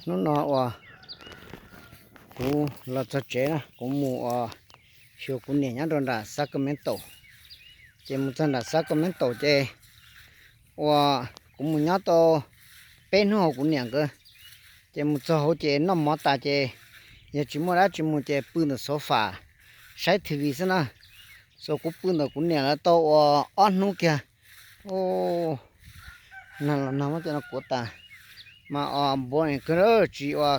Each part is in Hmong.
Hnub no uas kuv los txog tsev na, kuv mus uas xyuas kuv niam nyob rau nram Sacramento. Ces mus txog nram Sacramento ces uas kuv mus nyob tau peb hnub hauv kuv niam nkawd. Ces mus txog hauv ces noj mov tas ces yog tsis muaj dab tsi mus ces pw ntawm sofa saib T V xwb na. So kuv pw ntawm kuv niam lawv tau uas ob hnub kiag. Nag los nag muab cov no kuav tas, mas os boring kawg, tsis ua,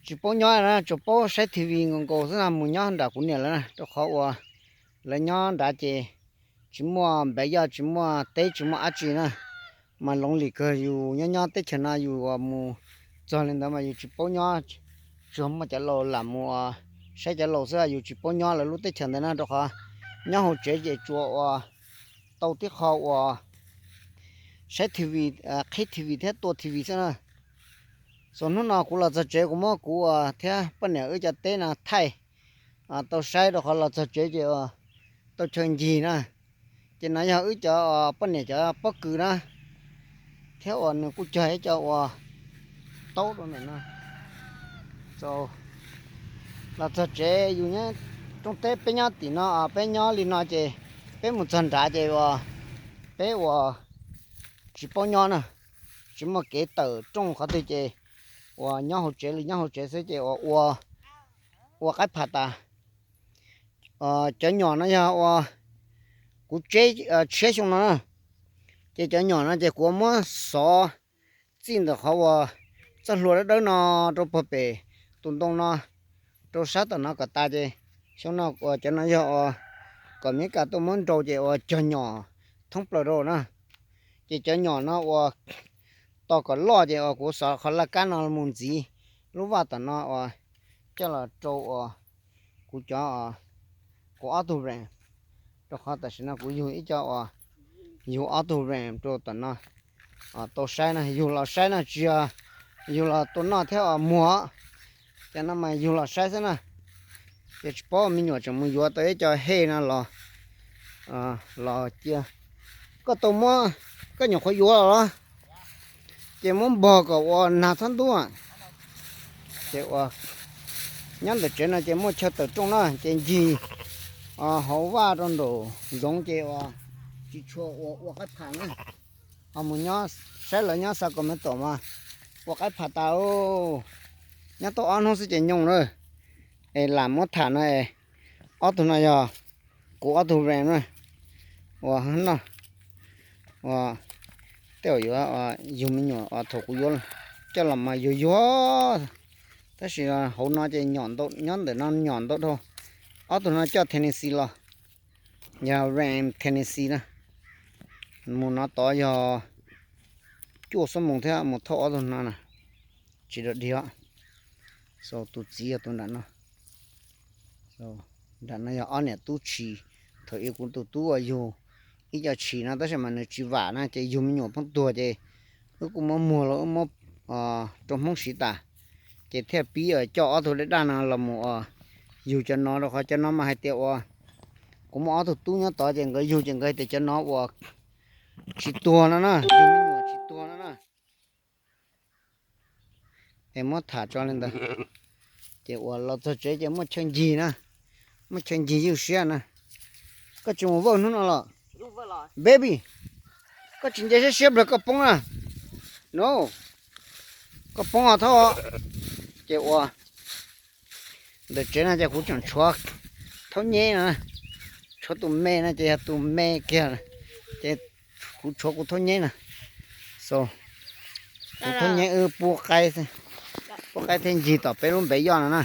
tsis paub nyob na, tsuas paub saib T V nkaus nkaus xwb na, mus nyob nram kuv niam lawv na, rau qhov uas lawv nyob nrad ces tsis muaj npav yoj, tsis muaj teb, tsis muaj dab tsi na. Mas lonely kawg, yus nyob nyob teb chaws no yus mus txog li ntawd mas yus tsis paub nyob, tsuas muaj cov laus lam mus saib cov laus xwb, yus tsis paub nyob lawv lub teb chaws ntawd na, rau qhov nyob hauv tsev ces tsuas ua tau tib qho uas saib T V, qhib T V thiab tua T V xwb na. So hnub no kuv los txog tsev kuv muab kuv thiab poj niam wb cov teb no thaij tau saib, rau qhov los txog tsev ces tau chaw ncig na. Ces no yog wb cov poj niam cov pob kws na, thiab uas nws kuj cog ib co uas taub rau ntawm no. Los txog tsev yus nyob rooj teb, peb nyob tim no, peb nyob li no ces peb mus txog nrad ces uas peb uas tsis paub nyob na, tsis muaj kev tawm rooj qhov twg ces uas nyob hauv tsev li nyob hauv tsev xwb ces uas ua, ua qaib pham tas. Cov nyom no yog uas kuv tseb tshiab xyoo no na, ces cov nyom no ces kuv muab xov txij ntawm qhov uas txoj hlua dawb dawb no rau puag pem tus ntoo no, rau sab tom no kom tas ces xyoo no uas cov no yog uas kom Meskas tuaj muab nrau ces uas cog nyom thoob plaws rau na. Ces cov nyom no uas tos kom loj ces uas kuv xov qhov laj kab no mus ntxiv lub vaj tom no uas coj los rau uas kuv cov, kuv ob tug ram, rau qhov tam sim no kuv yug ib co uas yug ob tug ram rau tom no tau saib na, yug los saib na, tsis yog yug los tua noj thiab uas muag, cov no mas yug los saib xwb na. Ces tsis paub me nyuam tseem mus yuav tau ib co hej no los, los cia. Koj tau muab koj nyuam qhuav yuav los? Ces muab npog kom ua nag txhob ntub. Ces uas nyob ntawm tsev no ces muaj chaw tawm rooj na, ces ncig hauv vaj rau nraum zoov ces uas tsis tshua ua, ua qaib pham na. Ho mus nyob saib lawv nyob Sacramento mas ua qaib pham tas, nyob tau ob hnub xwb ces nyooj lawm. Es lam muab tham no es ob tug no yog kuv ob tug ram na, uas noj, uas tej zaum yuav yug me nyuam uas thaum kuv yuav coj los mas yuag yuag, tab sis hauv no ces nyom ntau, nyob ntawm no nyom ntau dhau. Ob tug no coj Tennessee los, yog ram Tennessee na. Mus no tod yog cuaj xuab moos thiab mus thauj ob tug no na, tsis dog dig os. So tus txiv yog tus nram no. Nram no yog ob niam tub tshis. Thaum ub kuv tus tub uas yug ib co tshis no tab sis mas nws tsis vam na ces yug me nyuam poob tuag ces wb kuj muab muag los wb muab rau Hmoob siv tas. Ces thiaj pib coj ob tug daj daj no los mus yug cov no, rau qhov cov no mas hais tias uas kuv muaj ob tug tub nyob tod ces nkawd yug ces nkawd hais tias cov no uas tsis tuag no na, yug me nyuam tsis tuag no na. Es muab tham tso li ntawd. Ces uas los txog tsev ces muaj chaw ncig na, muaj chaw ncig ywj siab na. Koj tsis mus vawj hnub no los? Baby, koj tsis nce siab siab nplawg koj poob na. No, koj poob os thaub. Ces uas ntawm tsev no ces kuv tseem tshuav thaub nyeb no, tshuav tus me no ces yog tus me kiag, ces kuv tshuav kuv thaub nyeb no. So kuv thaub nyeb wb pub qaib, pub qaib thiab ncig tom peb lub npe yoj no na.